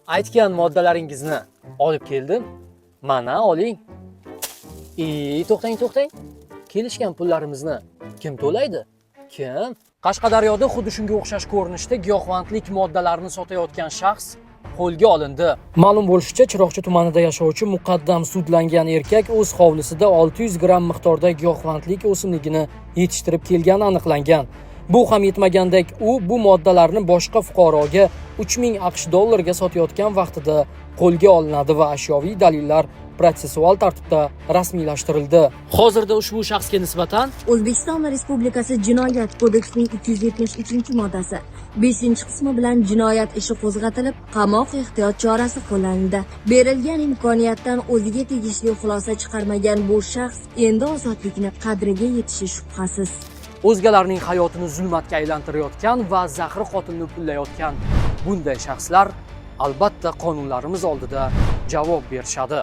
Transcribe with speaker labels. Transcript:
Speaker 1: Aytgan moddalaringizni olib keldim. Mana oling. To'xtang, to'xtang. Kelishgan pullarimizni kim to'laydi? Kim? Qashqadaryoda xuddi shunga o'xshash ko'rinishda giyohvandlik moddalarini sotayotgan shaxs qo'lga olindi. Ma'lum bo'lishicha, Chiroqchi tumanida yashovchi muqaddam sudlangan erkak o'z hovlisida 600 gramm miqdorda giyohvandlik o'simligini yetishtirib kelgani aniqlangan. Bu ham yetmagandek, u bu moddalarni boshqa fuqaroga 3000 AQSh dollariga sotayotgan vaqtida qo'lga olinadi va ashyoviy dalillar protsessual tartibda rasmiylashtirildi. Hozirda ushbu shaxsga nisbatan
Speaker 2: O'zbekiston Respublikasi Jinoyat kodeksining 273-moddasi 5-qismi bilan jinoyat ishi qo'zg'atilib, qamoq ehtiyot chorasi qo'llanildi. Berilgan imkoniyatdan o'ziga tegishli xulosa chiqarmagan bu shaxs endi ozodlikni qadriga yetishi shubhasiz.
Speaker 1: O'zgalarning hayotini zulmatga aylantirayotgan va zahri qotilni pullayotgan bunday shaxslar albatta qonunlarimiz oldida javob berishadi.